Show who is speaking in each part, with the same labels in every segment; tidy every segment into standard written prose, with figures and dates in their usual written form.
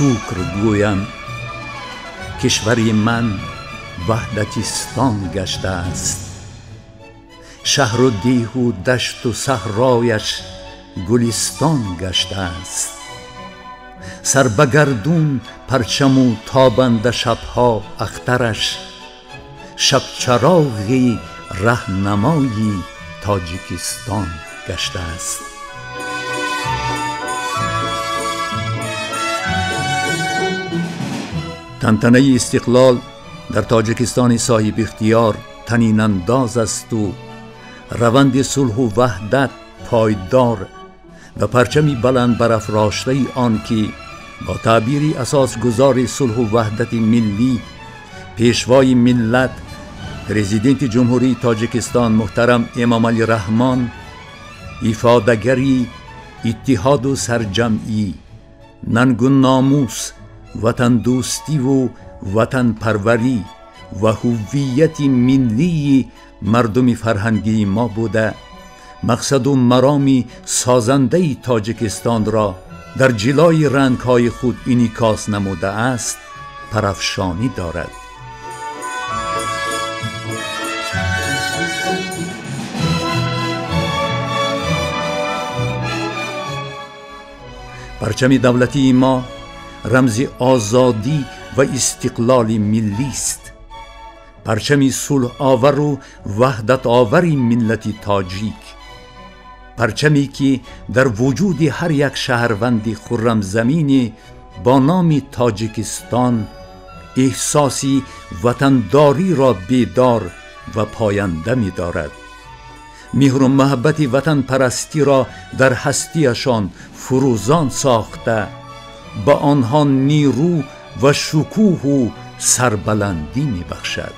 Speaker 1: шукр гӯям. Кишвари ман ваҳдатистон гаштааст, шаҳру деҳу дашту саҳрояш гулистон гаштааст. Сар ба гардун парчаму тобанда шабҳо ахтараш, шабчароғи раҳнамои Тоҷикистон гаштааст. Тантанаи истиқлол дар Тоҷикистони соҳибихтиёр танинандоз асту раванди сулҳу ваҳдат пойдор ва парчами баланд барафроштаи он ки бо таъбири асосгузори сулҳу ваҳдати миллӣ, пешвои миллат, президенти Ҷумҳурии Тоҷикистон муҳтарам Эмомалӣ Раҳмон ифодагари иттиҳоду сарҷамъӣ, нангу номус, ватандӯстиву ватанпарварӣ ва ҳуввияти миллии мардуми фарҳангии мо буда, мақсаду мароми созандаи Тоҷикистонро дар ҷилои рангҳои худ инъикос намудааст, парафшонӣ дорад. Парчами давлатии мо рамзи озодӣ ва истиқлоли миллист, парчами сулҳовару ваҳдатовари миллати тоҷик, парчаме ки дар вуҷуди ҳар як шаҳрванди хуррамзамине бо номи Тоҷикистон эҳсоси ватандориро бедор ва поянда медорад, меҳру муҳаббати ватанпарастиро дар ҳастиашон фурӯзон сохта, ба онҳо нерӯ ва шукӯҳу сарбаландӣ мебахшад.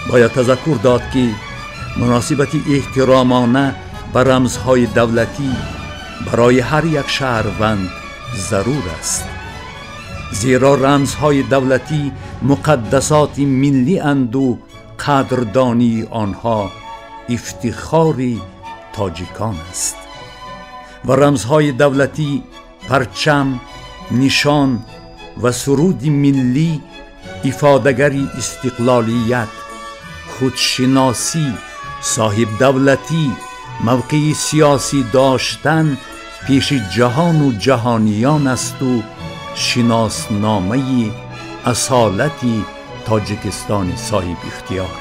Speaker 1: Бояд тазаккур дод, ки муносибати эҳтиромона ба рамзҳои давлатӣ барои ҳар як шаҳрванд зарур аст, зеро рамзҳои давлатӣ муқаддасоти миллианду қадрдонии онҳо ифтихори тоҷикон аст ва рамзҳои давлатӣ парчам, нишон ва суруди миллӣ ифодагари истиқлолият, худшиносӣ, соҳибдавлатӣ, мавқеи сиёсӣ доштан пеши ҷаҳону ҷаҳониён асту шиносномаи асолати Тоҷикистони соҳибихтиёр.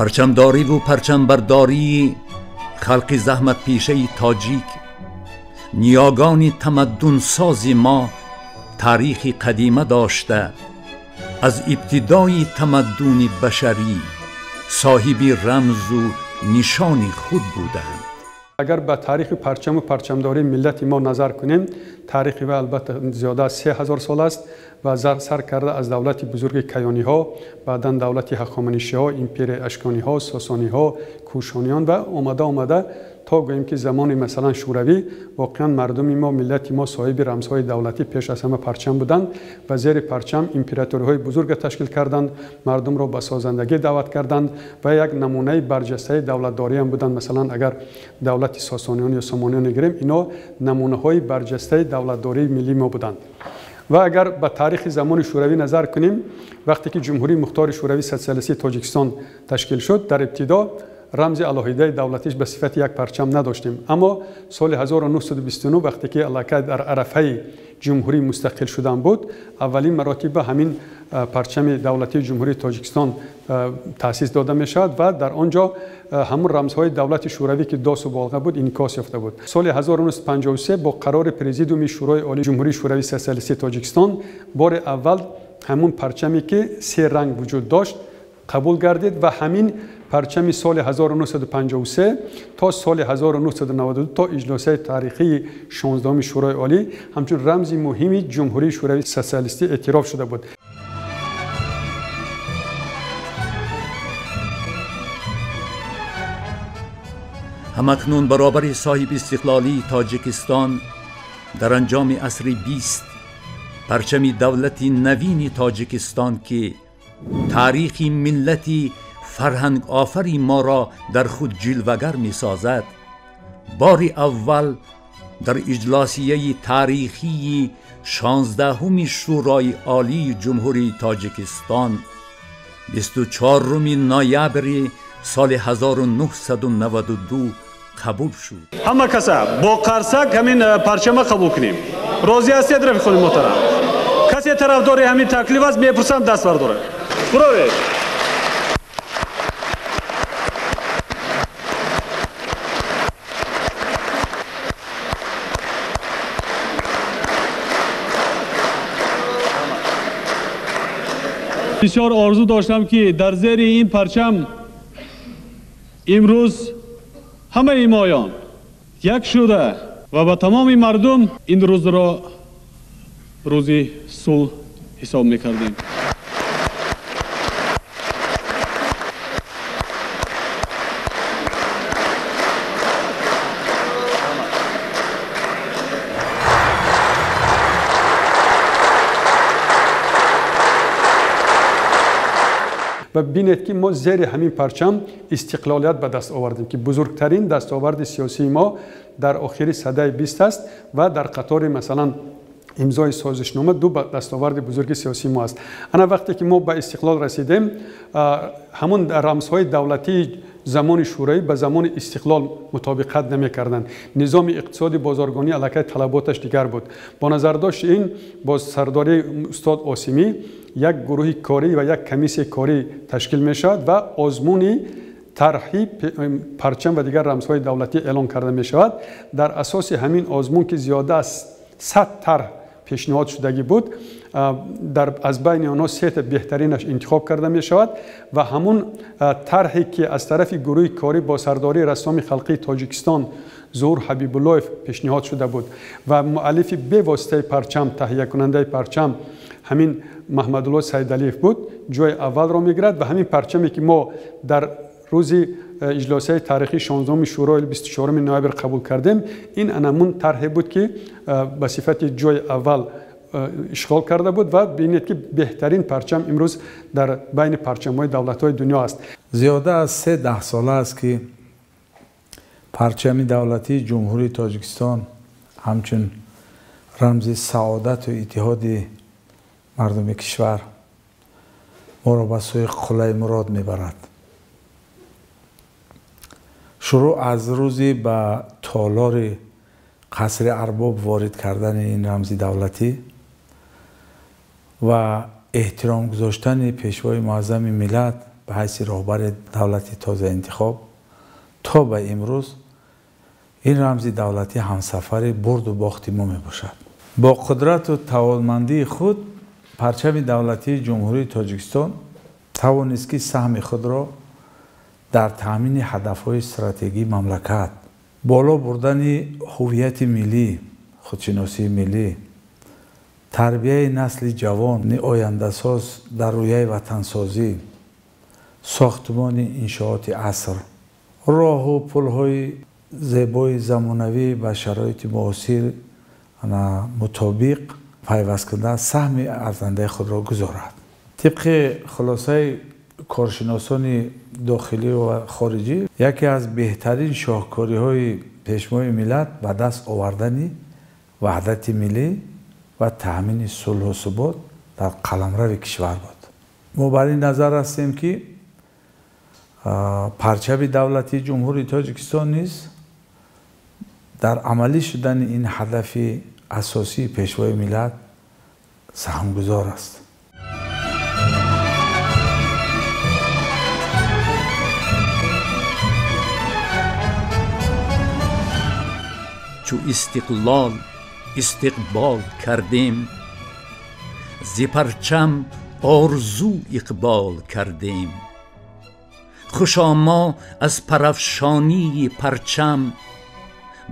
Speaker 1: Парчамдориву парчамбардории халқи заҳматпешаи тоҷик, ниёгони тамаддунсози мо таърихи қадима дошта, аз ибтидои тамаддуни башарӣ соҳиби рамзу нишони худ буданд.
Speaker 2: Агар ба таърихи парчаму парчамдории миллати мо назар кунем, таърихи ва албатта зиёда аз 3000 сол аст ва сар карда аз давлати бузурги каёниҳо, баъдан давлати ҳахоманишиҳо, империяи ашкониҳо, сосониҳо, кушониён ва омада омада то гӯем ки замони масалан шӯравӣ воқеан мардуми мо, миллати мо соҳиби рамзҳои давлатӣ пеш аз ҳама парчам буданд ва зери парчам императориҳои бузурга ташкил карданд, мардумро ба созандагӣ даъват карданд ва як намунаи барҷастаи давлатдориам буданд. Масалан, агар давлати сосониён ё сомониён гирем, ино намунаҳои барҷастаи давлатдории миллии мо буданд. Ва агар ба таърихи замони шӯравӣ назар кунем, вақте ки Ҷумҳурии Мухтори Шӯравии Социалистии Тоҷикистон ташкил шуд, дар ибтидо рамзи алоҳидаи давлатиш ба сифати як парчам надоштем. Аммо соли 1929, вақте ки аллакай дар арафаи ҷумҳурӣ мустақил шудан буд, аввалин маротиба ҳамин парчами давлатии Ҷумҳурии Тоҷикистон таъсис дода мешавад ва дар он ҷо ҳамун рамзҳои давлати шӯравӣ ки досу болға буд инъикос ёфта буд. Соли 1953 бо қарори Президиуми Шӯрои Олии Ҷумҳурии Шӯравии Социалистии Тоҷикистон бори аввал ҳамун парчаме ки се ранг вуҷуд дошт қабул гардид ва ҳамин Парчами соли 1953 то соли 1992 то иҷлосияи таърихии 16 Шӯрои Олӣ ҳамчун рамзи муҳими Ҷумҳурии Шӯравии Сотсиалистӣ эътироф шуда буд.
Speaker 1: Ҳамакнун баробари соҳиби истиқлолии Тоҷикистон дар анҷоми асри 20 парчами давлати навини Тоҷикистон, ки таърихи миллати фарҳангофари моро дар худ ҷилвагар месозад, бори аввал дар иҷлосияи таърихии 16 Шӯрои Олии Ҷумҳурии Тоҷикистон 24 ноябри соли 1992 қабул шуд.
Speaker 3: Ҳама каса бо қарсак ҳамин парчама қабул кунем. Розӣ ҳастед, рафиқони муҳтарам? Касе тарафдори ҳамин таклиф аст, мепурсам, даст бардорад. Буровед. Бисёр орзу доштам, ки дар зери ин парчам имрӯз ҳамаи моён як шуда ва ба тамоми мардум ин рӯзро рӯзи сулҳ ҳисоб мекардем.
Speaker 2: Ва бинед, ки мо зери ҳамин парчам истиқлолият ба даст овардем, ки бузургтарин дастоварди сиёсии мо дар охири садаи 20 аст ва дар қатори масалан имзои созишнома ду дастоварди бузурги сиёсии мо аст. Ана вақте ки мо ба истиқлол расидем, ҳамон рамзҳои давлатии замони шӯравӣ ба замони истиқлол мутобиқат намекарданд. Низоми иқтисоди бозоргонӣ аллакай талаботаш дигар буд. Бо назардошти ин бо сардории устод Осимӣ як гурӯҳи корӣ ва як комиссияи корӣ ташкил мешавад ва озмуни тарҳи парчам ва дигар рамзҳои давлатӣ эълон карда мешавад. Дар асоси ҳамин озмун, ки зиёда аз 100 тарҳ пешниҳод шудагӣ буд, аз байни онҳо сета беҳтаринаш интихоб карда мешавад ва ҳамун тарҳе, ки аз тарафи гурӯҳи корӣ бо сардории рассоми халқии Тоҷикистон Зуҳур Ҳабибуллоев пешниҳод шуда буд ва муаллифи бевоситаи парчам, таҳиякунандаи парчам ҳамин Маҳмадулло Сайдалиев буд, ҷои аввалро мегирад ва ҳамин парчаме, ки мо дар рӯзи иҷлосияи таърихии 16 Шӯрои 24 ноябр қабул кардем, ин анамун тарҳе буд, ки ба сифати ҷои аввал ишғол карда буд ва бинед, ки беҳтарин парчам имрӯз дар байни парчамҳои давлатҳои дунё аст.
Speaker 4: Зиёда аз 3 даҳсола аст, ки парчами давлатии Ҷумҳурии Тоҷикистон ҳамчун рамзи саодату иттиҳоди мардуми кишвар моро ба сӯи қуллаи мурод мебарад. Шурӯъ аз рӯзи ба толори қасри арбоб ворид кардани ин рамзи давлатӣ ва эҳтиром гузоштани пешвои муаззами миллат ба ҳайси роҳбари давлати тозаинтихоб то ба имрӯз ин рамзи давлатӣ ҳамсафари бурду бохти мо мебошад. Бо қудрату тавонмандии худ парчами давлатии Ҷумҳурии Тоҷикистон тавонист, ки саҳми худро дар таъмини ҳадафҳои стратегии мамлакат, боло бурдани ҳуввияти миллӣ, худшиносии миллӣ, тарбияи насли ҷавони ояндасоз дар рӯяи ватансозӣ, сохтмони иншооти аср, роҳу пулҳои зебои замонавӣ ба шароити муосир мутобиқ пайваст карда саҳми арзандаи худро гузорад. Тибқи хулосаи коршиносони дохилӣ ва хориҷӣ, яке аз беҳтарин шоҳкориҳои пешвои миллат ба даст овардани ваҳдати миллӣ ва таъмини сулҳу субот дар қаламрави кишвар буд. Мо бар ин назар ҳастем, ки парчами давлатии Ҷумҳурии Тоҷикистон низ дар амалӣ шудани ин ҳадафи асосии пешвои миллат саҳмгузор аст.
Speaker 1: Чу истиқлол истиқбол кардем, зи парчам орзу иқбол кардем, Хушо мо аз парафшонии парчам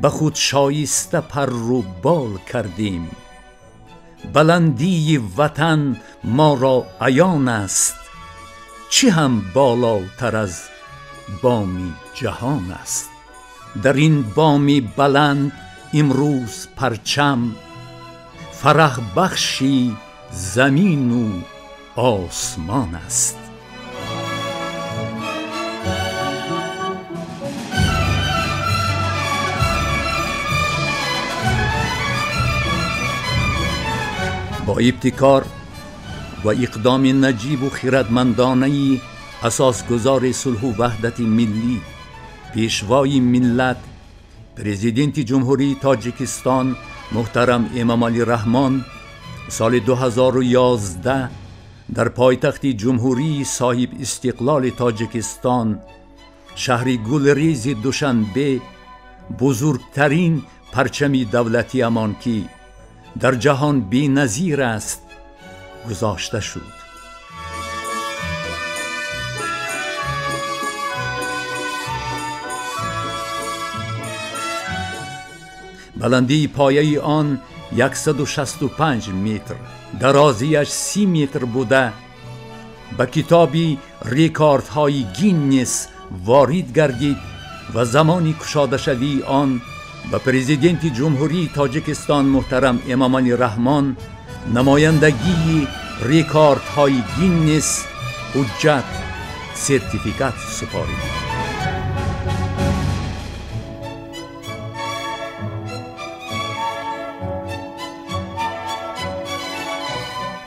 Speaker 1: ба худ шоиста парру бол кардем. Баландии ватан моро аён аст, чӣ ҳам болотар аз боми ҷаҳон аст. Дар ин боми баланд имрӯз парчам фараҳбахши замину осмон аст. Бо ибтикор ва иқдоми наҷибу хирадмандонаи асосгузори сулҳу ваҳдати миллӣ, пешвои миллат, президенти Ҷумҳурии Тоҷикистон муҳтарам Эмомалӣ Раҳмон соли 2011 дар пойтахти Ҷумҳурии соҳиб истиқлоли Тоҷикистон, шаҳри Гулрези Душанбе, бузургтарин парчами давлатиамон ки дар ҷаҳон беназир аст, гузошта шуд. Баландии пояи он 165 метр, дарозиаш 30 метр буда, ба китоби рекордҳои Гиннес ворид гардид ва замони кушодашавии он ба президенти Ҷумҳурии Тоҷикистон муҳтарам Эмомалӣ Раҳмон намояндагии рекордҳои Гиннес ҳуҷҷат сертификат супорид.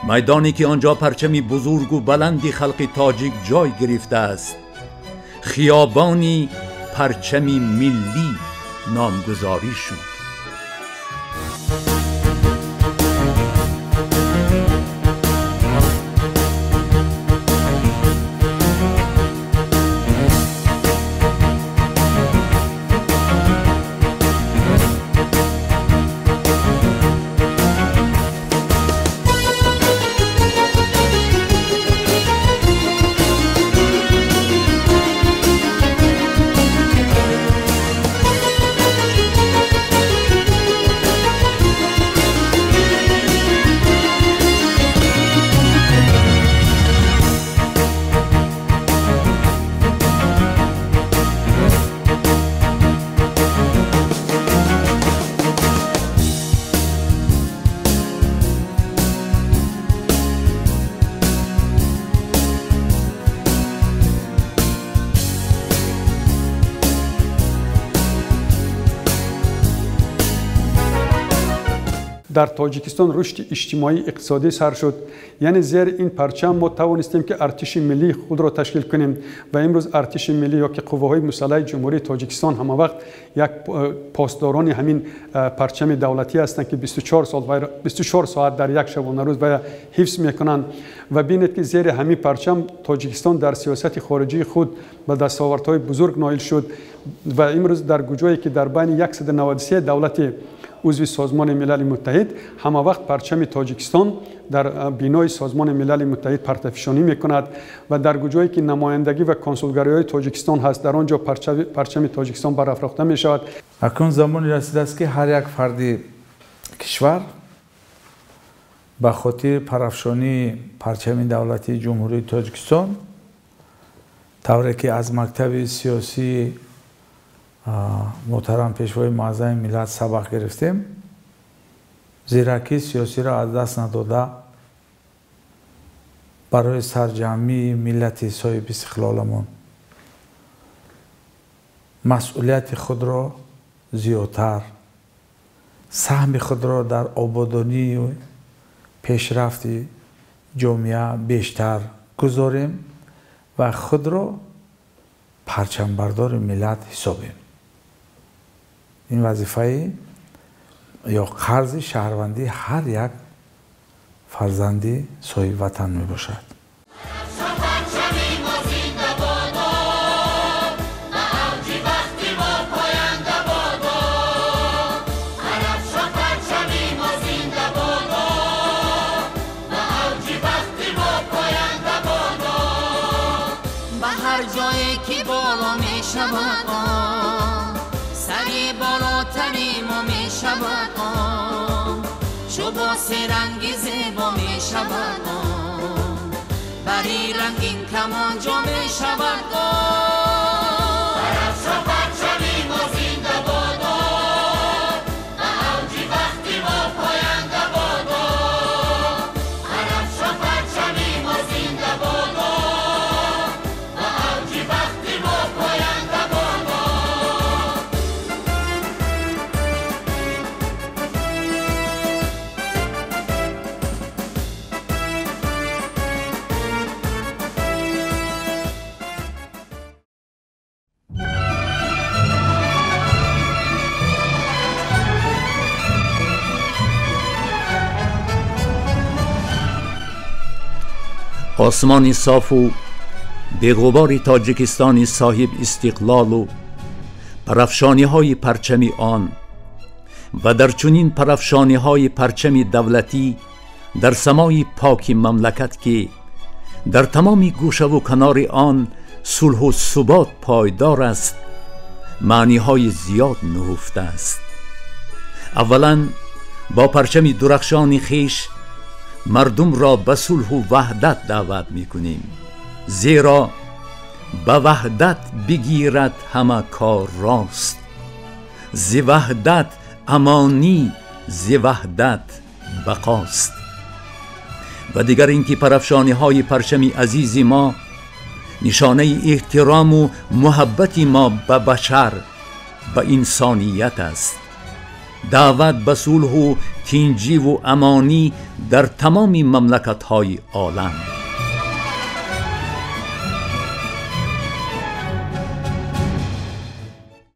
Speaker 1: Майдоне ки он ҷо парчами бузургу баланди халқи тоҷик ҷой гирифтааст, хиёбони парчами миллӣ номгузорӣ шуд.
Speaker 2: Дар Тоҷикистон рушди иҷтимоӣ иқтисодӣ сар шуд. Яъне зери ин парчам мо тавонистем ки артиши миллии худро ташкил кунем ва имрӯз артиши миллӣ ё ки қувваҳои мусаллаҳи Ҷумҳурии Тоҷикистон ҳама вақт як посдорони ҳамин парчами давлатӣ ҳастанд ки 24 соат дар як шабонарӯз вая ҳифз мекунанд. Ва бинед ки зери ҳамин парчам Тоҷикистон дар сиёсати хориҷии худ ба дастовардҳои бузург ноил шуд ва имрӯз дар куҷое ки дар байни 193 давлати узви Созмони Милали Муттаҳид ҳама вақт парчами Тоҷикистон дар бинои Созмони Милали Муттаҳид партафишонӣ мекунад ва дар куҷое ки намояндагӣ ва консулгариҳои Тоҷикистон ҳаст, дар он ҷо парчами Тоҷикистон барафрохта мешавад.
Speaker 4: Акнун замоне расидааст ки ҳар як фарди кишвар ба хотири парафшонии парчами давлатии Ҷумҳурии Тоҷикистон, тавре ки аз мактаби сиёсии муҳтарам пешвои муаззами миллат сабақ гирифтем, зиракии сиёсиро аз даст надода барои сарҷамъии миллати соҳиби истиқлоламон масъулияти худро зиёдтар, саҳми худро дар ободонию пешрафти ҷомеа бештар гузорем ва худро парчамбардори миллат ҳисобем. Ин вазифаи ё қарзи шаҳрвандии ҳар як фарзанди соҳиби ватан мебошад.
Speaker 5: Ба Ҳар ҷое ки боло мешавад он, сари болотари мо мешавад он, чу бо се ранги зебо мешавад он, бари рангин камон ҷо мешавад он. Барафша парчами мо зинда бодо, ба авҷи бахти мо поянда бодо. Барафша парчами мо зинда бодо, ба авҷи бахти мо поянда бодо.
Speaker 1: Осмони софу беғубори Тоҷикистони соҳиб истиқлолу парафшониҳои парчами он ва дар чунин парафшониҳои парчами давлатӣ дар самои поки мамлакат, ки дар тамоми гӯшаву канори он сулҳу субот пойдор аст, маъниҳои зиёд нуҳуфта аст. Аввалан, бо парчами дурахшони хеш мардумро ба сулҳу ваҳдат даъват мекунем, зеро ба ваҳдат бигирад ҳама кор рост, зи ваҳдат амонӣ, зи ваҳдат бақост. Ва дигар ин ки парафшониҳои парчами азизи мо нишонаи эҳтирому муҳаббати мо ба башар, ба инсоният аст. Даъват ба сулҳу тинҷиву амонӣ дар тамоми мамлакатҳои олам.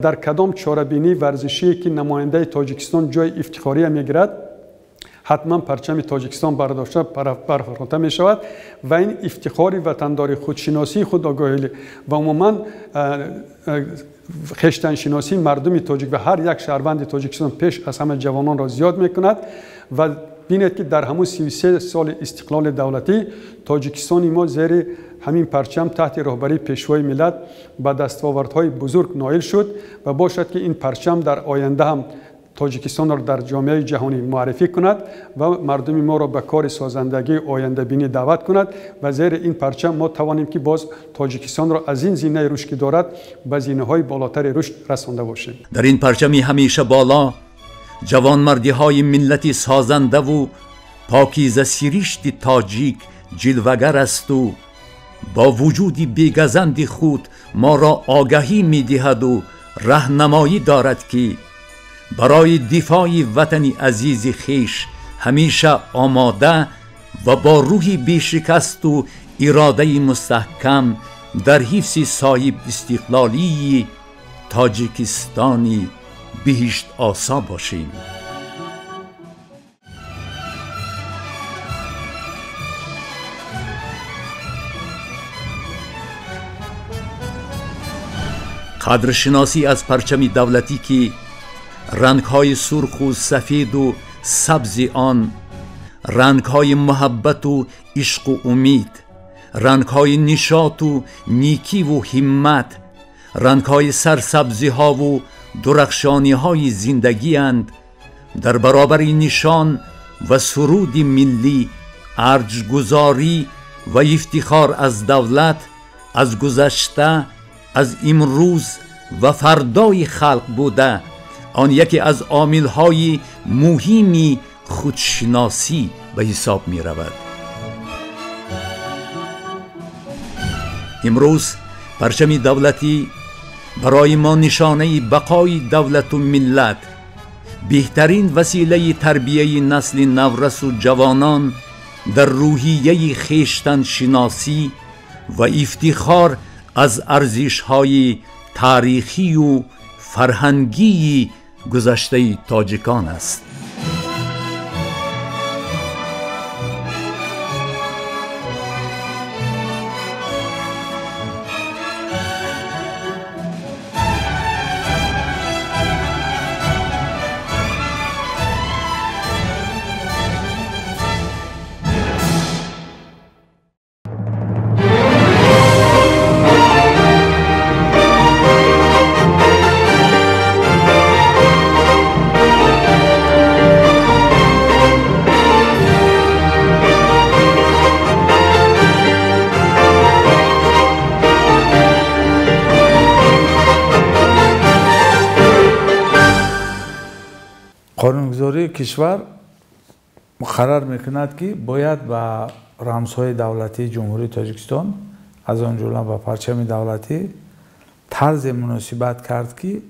Speaker 2: Дар кадом чорабинии варзишие ки намояндаи Тоҷикистон ҷои ифтихория мегирад, ҳатман парчами Тоҷикистон бардошта барфарота мешавад ва ин ифтихори ватандори, худшиносии худогоҳӣ ва умуман хештаншиносии мардуми тоҷик ва ҳар як шаҳрванди Тоҷикистон пеш аз ҳама ҷавононро зиёд мекунад. Ва бинед ки дар ҳамун 33 соли истиқлоли давлатӣ Тоҷикистони мо зери ҳамин парчам таҳти роҳбарии Пешвои миллат ба дастовардҳои бузург ноил шуд ва бошад ки ин парчам дар оянда ҳам Тоҷикистонро дар ҷомеаи ҷаҳонӣ муаррифӣ кунад ва мардуми моро ба кори созандагии ояндабинӣ даъват кунад ва зери ин парчам мо тавонем ки боз Тоҷикистонро аз ин зинаи рушд ки дорад ба зинаҳои болотари рушд расонда бошем.
Speaker 1: Дар ин парчами ҳамеша боло ҷавонмардиҳои миллати созандаву покизасиришти тоҷик ҷилвагар асту бо вуҷуди бегазанди худ моро огаҳӣ медиҳаду раҳнамоӣ дорад, ки барои дифои ватани азизи хеш ҳамеша омода ва бо рӯҳи бешикасту иродаи мустаҳкам дар ҳифзи соҳиб истиқлолии Тоҷикистони биҳиштосо бошем. Қадршиносӣ аз парчами давлатӣ, ки рангҳои сурху сафеду сабзи он рангҳои муҳаббату ишқу умид, рангҳои нишоту некиву ҳиммат, рангҳои сарсабзиҳову дурахшониҳои зиндагианд, дар баробари нишон ва суруди миллӣ арҷгузорӣ ва ифтихор аз давлат, аз гузашта, аз имрӯз ва фардои халқ буда, он яке аз омилҳои муҳими худшиносӣ ба ҳисоб меравад. Имрӯз парчами давлатӣ барои мо нишонаи бақои давлату миллат, беҳтарин василаи тарбияи насли наврасу ҷавонон дар рӯҳияи хештаншиносӣ ва ифтихор аз арзишҳои таърихию фарҳангии гузаштаи тоҷикон аст.
Speaker 4: Қонунгузории кишвар муқаррар мекунад, ки бояд ба рамзҳои давлатии Ҷумҳурии Тоҷикистон, аз он ҷумла ба парчами давлатӣ, тарзе муносибат кард, ки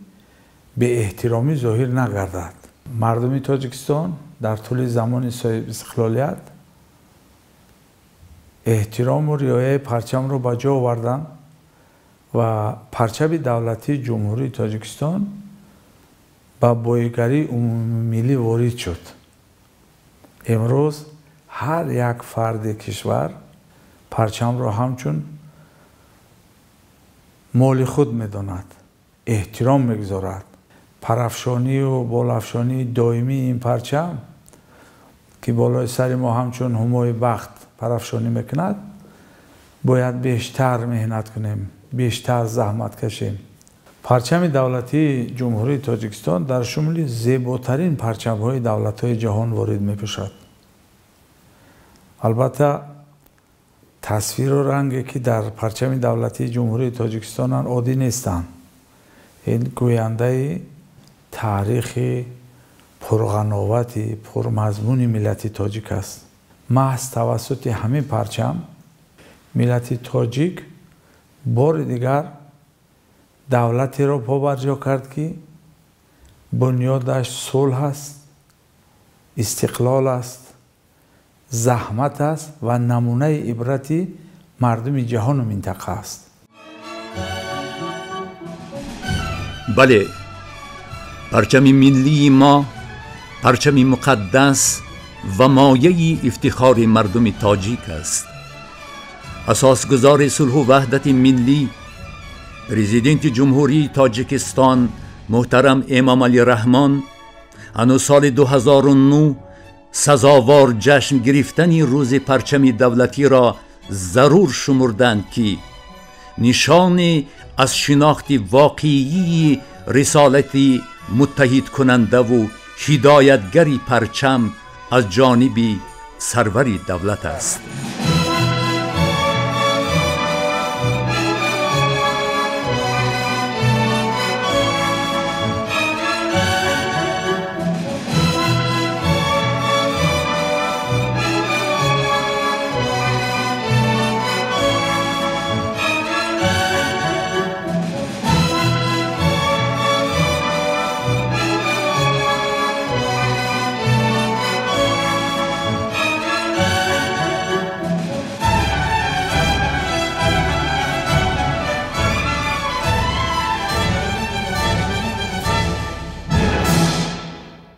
Speaker 4: беэҳтиромӣ зоҳир нагардад. Мардуми Тоҷикистон дар тӯли замони соҳибистиқлолият эҳтирому риояи парчамро ба ҷо оварданд ва парчами давлатии Ҷумҳурии Тоҷикистон ба боигарии умумимиллӣ ворид шуд. Имрӯз ҳар як фарди кишвар парчамро ҳамчун моли худ медонад, эҳтиром мегузорад. Парафшонию болафшонии доимии ин парчам, ки болои сари мо ҳамчун ҳумои бахт парафшонӣ мекунад, бояд бештар меҳнат кунем, бештар заҳмат кашем. Парчами давлатии Ҷумҳурии Тоҷикистон дар шумули зеботарин парчамҳои давлатҳои ҷаҳон ворид мепӯшад. Албатта, тасвиру ранге, ки дар парчами давлатии Ҷумҳурии Тоҷикистонанд, оддӣ нестанд. Ин гӯяндаи таърихи пурғановати, пурмазмуни миллати тоҷик аст. Маҳз тавассути ҳамин парчам миллати тоҷик бори дигар давлатеро побарҷо кард, ки бунёдаш сулҳ аст, истиқлол аст, заҳмат аст ва намунаи ибрати мардуми ҷаҳону минтақа аст.
Speaker 1: Бале, парчами миллии мо парчами муқаддас ва мояи ифтихори мардуми тоҷик аст. Асосгузори сулҳу ваҳдати миллӣ, президенти Ҷумҳурии Тоҷикистон муҳтарам Эмомалӣ Раҳмон ҳанӯз соли 2009 сазовор ҷашн гирифтани рӯзи парчами давлатиро зарур шумурданд, ки нишоне аз шинохти воқеии рисолати муттаҳидкунандаву ҳидоятгари парчам аз ҷониби сарвари давлат аст.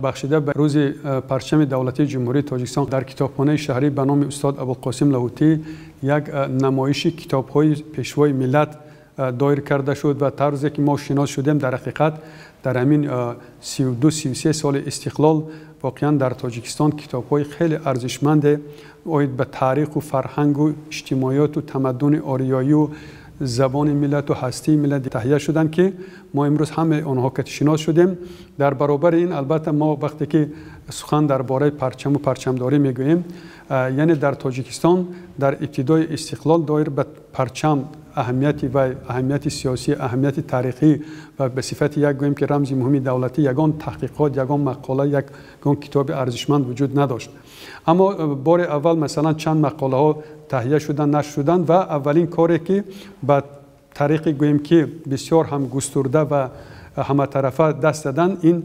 Speaker 2: Бахшида ба рӯзи парчами давлатии Ҷумҳурии Тоҷикистон дар китобхонаи шаҳрӣ ба номи устод Абулқосим Лаҳутӣ як намоиши китобҳои пешвои миллат доир карда шуд ва тарзе ки мо шинос шудем, дар ҳақиқат дар ҳамин 32-33 соли истиқлол воқеан дар Тоҷикистон китобҳои хеле арзишманде оид ба таъриху фарҳангу иҷтимоиёту тамаддуни ориёию забони миллату ҳастии миллат таҳия шуданд, ки мо имрӯз ҳамаи онҳо ки шинос шудем. Дар баробари ин, албатта, мо вақте ки сухан дар бораи парчаму парчамдорӣ мегӯем, яъне дар Тоҷикистон дар ибтидои истиқлол доир ба парчам аҳамияти вай, аҳамияти сиёсӣ, аҳамияти таърихӣ ва ба сифати як гӯем ки рамзи муҳими давлатӣ ягон таҳқиқот, ягон мақола, ягон китоби арзишманд вуҷуд надошт. Аммо бори аввал масалан чанд мақолаҳо таҳия шуданд, нашр шуданд ва аввалин коре ки ба тариқи гӯем ки бисёр ҳам густурда ва ҳаматарафа даст заданд, ин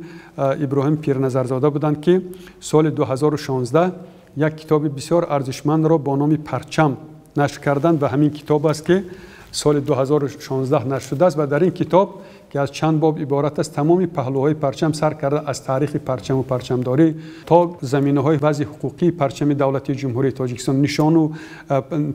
Speaker 2: Иброҳим Пирназарзода буданд, ки соли 2016 як китоби бисёр арзишмандро бо номи Парчам нашр карданд ва ҳамин китоб аст, ки соли 2016 нашр шудааст ва дар ин китоб, ки аз чанд боб иборат аст, тамоми паҳлӯҳои парчам сар карда аз таърихи парчаму парчамдорӣ то заминаҳои вазъи ҳуқуқии парчами давлатии Ҷумҳурии Тоҷикистон, нишону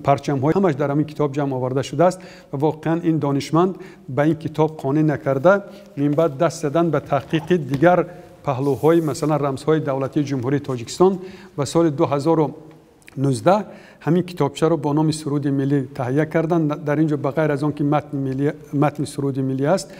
Speaker 2: парчамҳои ҳамаш дар ҳамин китоб ҷамъ оварда шудааст ва воқеан ин донишманд ба ин китоб қонеъ накарда, минбаъд даст задан ба таҳқиқи дигар паҳлӯҳои масалан рамзҳои давлатии Ҷумҳурии Тоҷикистон ва соли 2019 ҳамин китобчаро бо номи суруди миллӣ таҳия карданд. Дар ин ҷо ба ғайр аз он ки матни суруди миллӣ аст,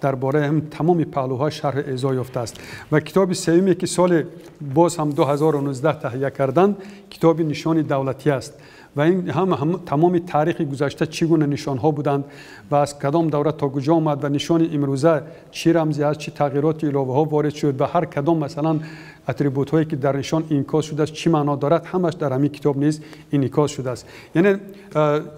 Speaker 2: дар бораи ҳам тамоми паҳлӯҳо шарҳ эзо ёфтааст. Ва китоби сеюме ки соли боз ҳам 2019 таҳия карданд, китоби нишони давлатӣ аст. Ва ин ҳам тамоми таърихи гузашта чӣ гуна нишонҳо буданд ва аз кадом давра то куҷо омад ва нишони имрӯза чӣ рамзе аст, чӣ тағйироти иловаҳо ворид шуд ва ҳар кадом масалан атрибутҳое ки дар нишон инъикос шудааст чӣ маъно дорад, ҳамаш дар ҳамин китоб низ инъикос шудааст. Яъне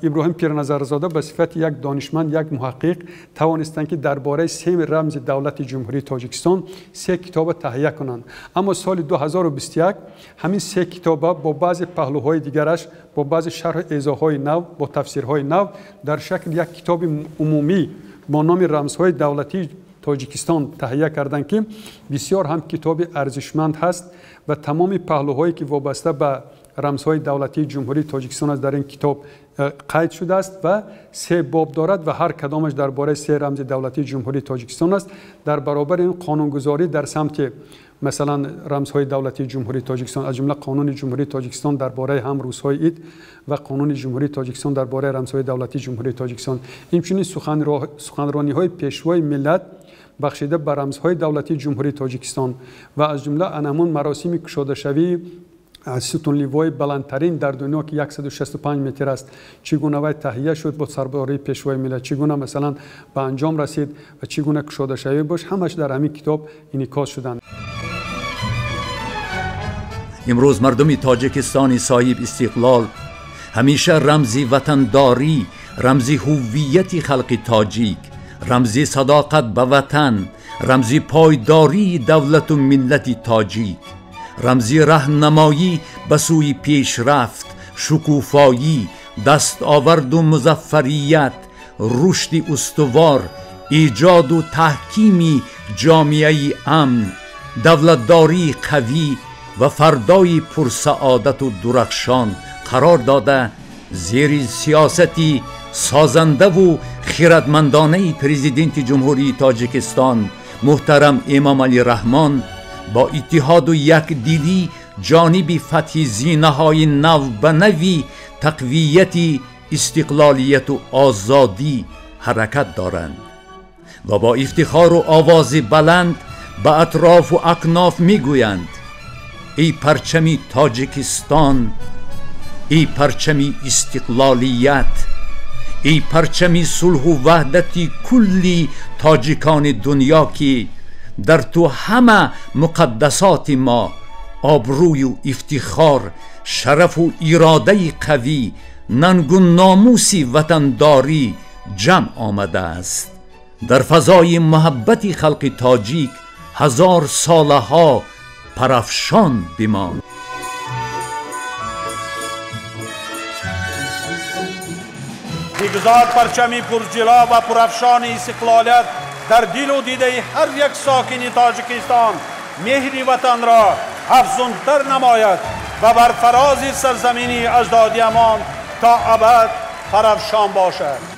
Speaker 2: Иброҳим Пирназарзода ба сифати як донишманд, як муҳаққиқ тавонистанд ки дар бораи се рамзи давлати Ҷумҳурии Тоҷикистон се китоба таҳия кунанд. Аммо соли 2021 ҳамин се китоба бо баъзе паҳлӯҳои дигараш, бо баъзе шарҳу эзоҳои нав, бо тафсирҳои нав дар шакли як китоби умумӣ бо номи рамзҳои давлатии Тоҷикистон таҳия карданд, ки бисёр ҳам китоби арзишманд ҳаст ва тамоми паҳлӯҳое ки вобаста ба рамзҳои давлатии Ҷумҳурии Тоҷикистон аст дар ин китоб қайд шудааст ва се боб дорад ва ҳар кадомаш дар бораи се рамзи давлатии Ҷумҳурии Тоҷикистон аст. Дар баробари ин қонунгузорӣ дар самти масалан рамзҳои давлатии Ҷумҳурии Тоҷикистон, аз ҷумла қонуни Ҷумҳурии Тоҷикистон дар бораи ҳам рӯзҳои ид ва қонуни Ҷумҳурии Тоҷикистон дар бораи рамзҳои давлатии Ҷумҳурии Тоҷикистон, инчунин суханрониҳои пешвои миллат бахшида ба рамзҳои давлатии Ҷумҳурии Тоҷикистон ва аз ҷумла анамун маросими кушодашавии сутунливои баландтарин дар дунё ки 165 метр аст, чӣ гуна вай таҳия шуд бо сарбории пешвои миллат, чӣ гуна масалан ба анҷом расид ва чӣ гуна кушодашавӣ бош, ҳамаш дар ҳамин китоб инъикос шуданд.
Speaker 1: Имрӯз мардуми Тоҷикистони соҳиб истиқлол ҳамеша рамзи ватандорӣ, рамзи ҳуввияти халқи тоҷик, рамзи садоқат ба ватан, рамзи пойдории давлату миллати тоҷик, рамзи раҳнамоӣ ба сӯи пешрафт, шукуфоӣ, дастоварду музаффарият, рушди устувор, эҷоду таҳкими ҷомеаи амн, давлатдории қавӣ ва фардои пурсаодату дурахшон қарор дода, зери сиёсати созандаву хиратмандонаи президенти Ҷумҳурии Тоҷикистон муҳтарам Эмомалӣ Раҳмон бо иттиҳоду якдилӣ ҷониби фатҳи зинаҳои нав ба нави тақвияти истиқлолияту озодӣ ҳаракат доранд ва бо ифтихору овози баланд ба атрофу акноф мегӯянд: эй парчами Тоҷикистон, эй парчами истиқлолият, эй парчами сулҳу ваҳдати кулли тоҷикони дунё, ки дар ту ҳама муқаддасоти мо, обрӯю ифтихор, шарафу иродаи қавӣ, нангу номуси ватандорӣ ҷамъ омадааст. Дар фазои муҳаббати халқи тоҷик ҳазор солаҳо парафшон бимонд.
Speaker 6: Бигзор парчами пурҷило ва пурафшони истиқлолият дар дилу дидаи ҳар як сокини Тоҷикистон меҳри ватанро афзунтар намояд ва бар фарози сарзамини аҷдодиамон то абад парафшон бошад.